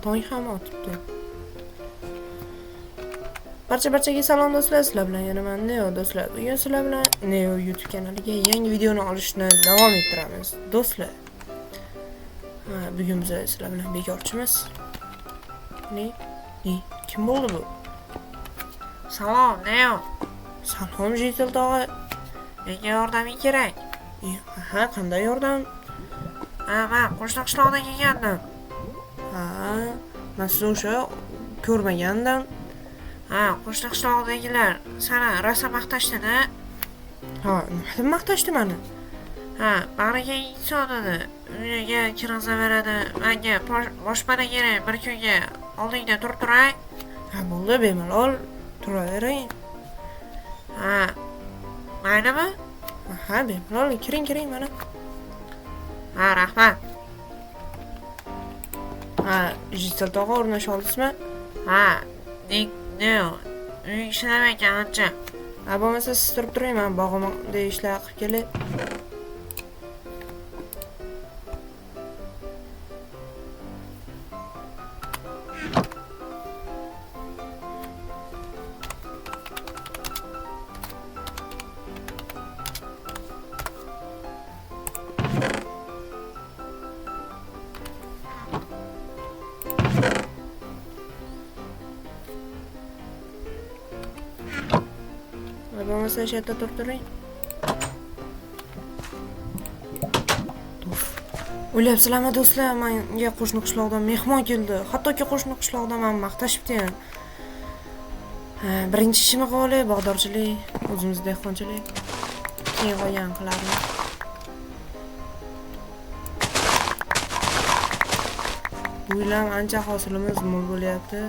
Tong ham otibdi. Barcha-barchaga salom do'stlar, sizlar bilan yana men Neo do'stlar. Bugun sizlar bilan Neo YouTube kanaliga yangi videoni olishni davom ettiramiz do'stlar. Ha, bugun biz sizlar bilan bekorchimiz. Ne? Ne? Kim bo'ldi bu? Salom, Neo. Salom Jitel tog'a. Menga yordaming kerak. Ha, qanday yordam? Ha, men qo'shni qishloqdan kelgandim. Ha, men sizni o'sha ko'rmagandim. Ha, qo'shni qishloqdagilar seni rosa maqtashdi-da. Ha, nima deb maqtashdi mani? Ha, bag'rikeng inson dedi. Uyiga kirg'izaveradi. Menga boshpana kerak bir kunga. Oldingda turib turay. Ha, bo'ldi, bemalol turavering. Ha, maylimi? Ha, bemalol kiring, kiring mana. Ha, rahmat. Ha, Jitel tog'a o'rnasha oldingizmi? Ha, Neo, uying ishlamay ekan ancha. Ha, bo'lmasa siz turib turing, men bog'imda ishlar qilib kelay. Bo'lmasa shu yerda turib turing. O'ylayapsizlarmi do'stlar, menga qo'shni qishloqdan mehmon keldi. Hattoki qo'shni qishloqdan meni maqtashibdi ham. Ha, birinchi ishimni qilib olay, bog'dorchilik, o'zimiz dehqonchilik. Keyin qolgan qilarmiz. Bu yil ham ancha hosilimiz mo'l bo'lyapti.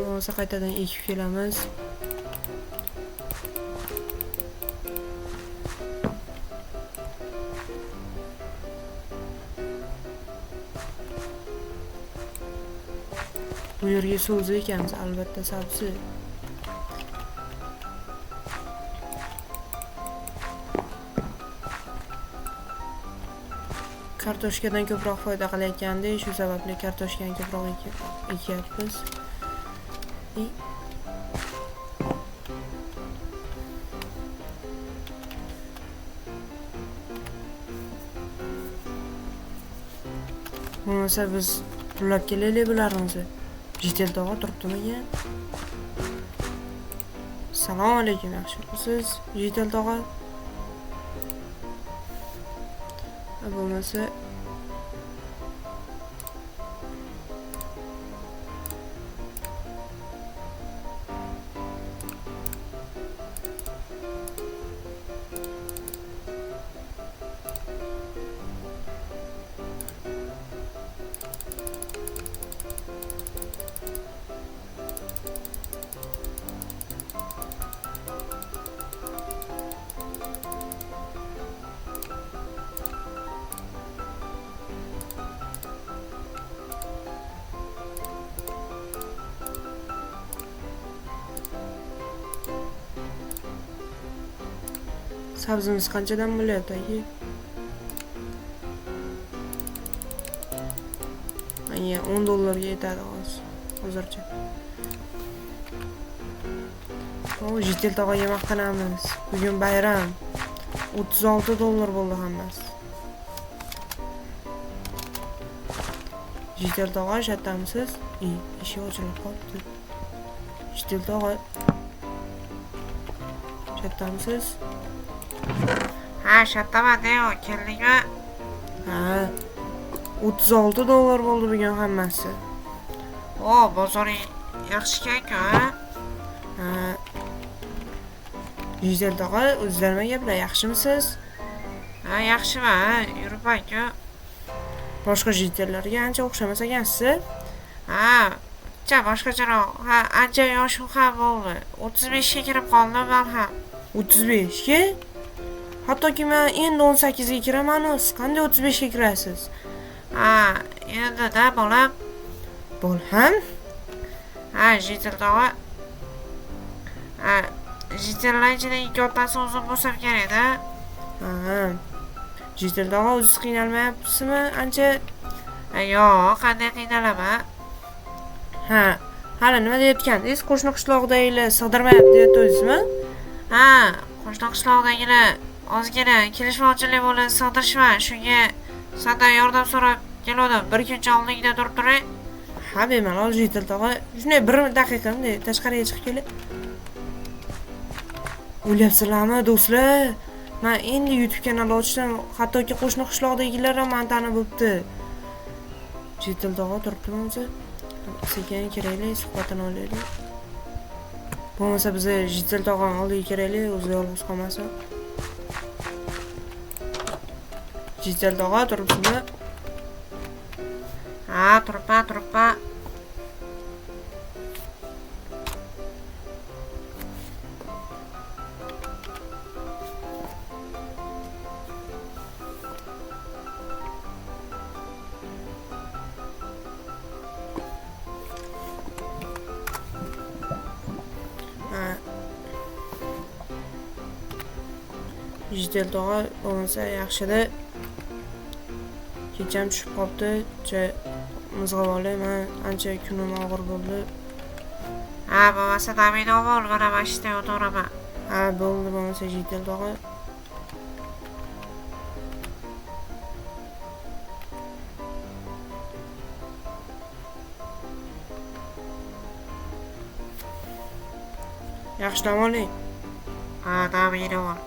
Bo'lmasa qaytadan ekib kelamiz. Bu yerga so'zi ekamiz albatta sabzi. Kartoshkadan ko'proq foyda qilayotganda, shu sababli kartoshkani ko'proq ekyapmiz. Bo'lmasa biz pullab kelaylik bularni o'zi. Jitel tog'a turibdimi? Assalomu alaykum, yaxshimisiz? Jitel tog'a. Ha, bo'lmasa sabzimiz qanchadan bo'lyapti aka? Aya, 10 dollarga yetadi hozir, hozircha. O, Jitel tog'aga maqtanamiz. Bugun bayram. 36 dollar bo'ldi hammasi. Jitel tog'a, shattamisiz? Eshik ochilib qolibdi. Jitel tog'a, shattamisiz? Ha, shattaman, Neo, keldingmi? Ha, 36 dollar bo'ldi bugun hammasi. O, bozoring yaxshi ekan-ku, ha? Ha. Jitel tog'a, o'zingizlar nima gaplar, yaxshimisiz? Ha, yaxshiman, ha, yuribman-ku. Boshqa jitellarga ancha o'xshamas ekansiz. Ha, Ancha boshqacharoq. Ha, ancha yoshim ham bo'ldi. 35 ga kirib qoldim men ham. 35 ga? Hattoki men endi 18 ga kiraman-u, siz qanday 35 ga kirasiz? Ha, endi-da bolam. Bolam? Ha, Jitil tog'a. Ha, Jitillar ichida eng kattasi o'zim bo'lsam kerak-da. Ha. Jitil tog'a, o'zingiz qiynalmayapsizmi ancha? Yo'q, qanday qiynalaman? Ha, hali nima deyotgandingiz? Qo'shni qishloqdagilar sig'dirmayapti deyotgandingizmi? Ha, qo'shni qishloqdagilar ozgina kelishmovchilik bo'lib sig'dirishma, shunga sendan yordam so'rab kelgandim. Bir kuncha oldingda turib turay. Ha, bemalol Jitil tog'a. Shunday bir daqiqa bunday tashqariga chiqib kelay. O'ylayapsizlarmi, do'stlar? Men endi YouTube kanal ochdim, hattoki qo'shni qishloqdagilar ham meni tanib bo'pti. Jitil tog'a turibdimi o'zi? Sekin kiraylik, suhbatini olaylik. Bo'lmasa biz Jitil tog'ani oldiga kiraylik, o'zi yolg'iz qolmasin. Jitil tog'a turibsizmi? Ha, turibman, turibman. Jitil tog'a bo'lmasa yaxshida. Kecham tushib qolibdi, mizg'ib olay, men ancha kunim og'ir bo'ldi. Ha, bo'lmasa damingni olib ol, mana mana shu yerda yotaveraman. Ha, bo'ldi, bo'lmasa Jitil tog'a. Yaxshi dam oling. Ha, damingni ol.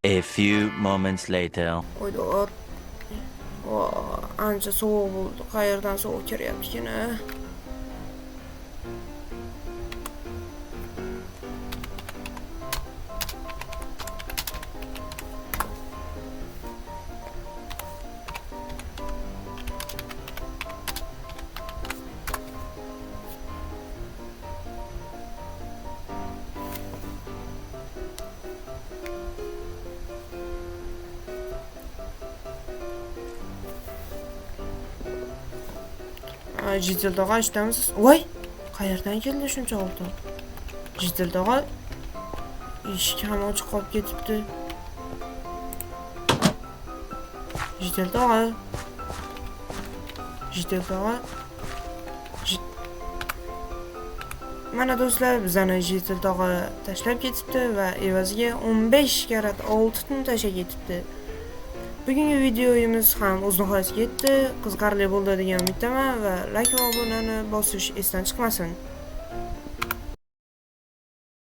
A few moments later. Oyda, ancha sovuq bo'ldi. Qayerdan sovuq kiryapti-kin? Jitil tog'a, eshitamisiz? Voy, qayerdan keldi shuncha oltin? Jitil tog'a, eshik ham ochiq qolib ketibdi. Jitil tog'a. Jitil tog'a. Mana do'stlar, bizani Jitil tog'a tashlab ketibdi va evaziga 15 karat oltin tashlab ketibdi. Bugungi videomiz ham o'z nihoyasiga yetdi. Qiziqarli bo'ldi degan umiddaman va like va obunani bosish esdan chiqmasin.